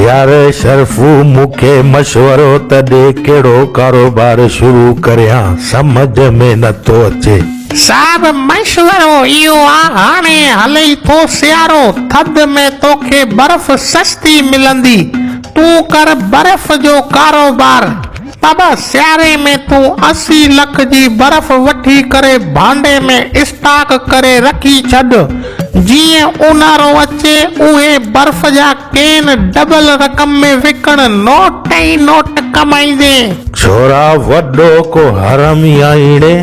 يار شرفو مون کي مشورو ته ڏي ڪهڙو ڪاروبار شروع ڪريان سمجهه ۾ نٿو اچي. صاحب مشورو اهو آ هاڻي هلئي ٿو سيارو ٿڌ ۾ توکي برف سستي ملندي تون ڪر برف جو ڪاروبار بابا سياري ۾ تون 80 لک جي برف وٺي ڪري ڀانڊي ۾ اسٽاڪ ڪري رکي ڇڏ جيئن اونهارو اچي اهي برف جا ڪين ڊبل رقم ۾ وڪڻ نوٽ ئي نوٽ ڪمائيندين. ڇورا وڏو ڪو حرامي آهين ڙي،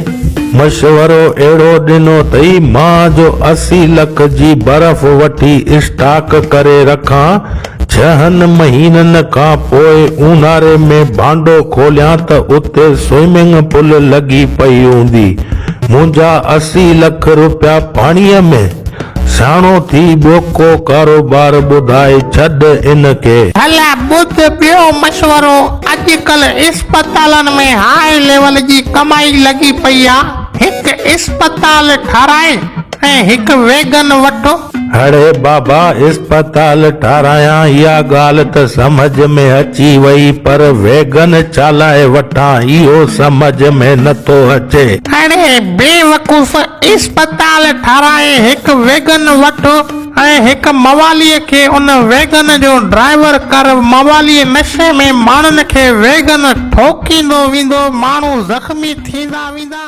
مشورو اهڙو ڏنو اٿئي مان جو 80 لک جي برف وٺي اسٽاڪ ڪري رکان، ڇهن مهينن کان پوء اونهاري ۾ ڀانڊو کوليان ته اتي سوئمنگ پول لڳي پئي هوندي. منهنجا 80 لک روپيا پاڻيء ۾. سياڻو ٿي ٻيو ڪو ڪاروبار ٻڌائي ڇڏ ان کي. ڀلا ٻڌ ٻيو مشورو، اڄڪلهه اسپتالن ۾ هاء ليول جي ڪمائي لڳي پئي آ، هڪ اسپتال ٺاهرائي ۽ هڪ ويگن وٺ. اڙي بابا اسپتال ٺارايان اها ڳالهه ته سمجهه ۾ اچي وئي پر ويگن ڇا لاء وٺان اهو سمجهه ۾ نٿو اچي. اڙي بيوقوف اسپتال ٺاراهي هڪ ويگن وٺ ۽ هڪ مواليء کي ان ويگن جو ڊرائيور ڪر موالي نشي ۾ ماڻهن کي ويگن ٺوڪيندو ويندو ماڻهو زخمي ٿيندا ويندا.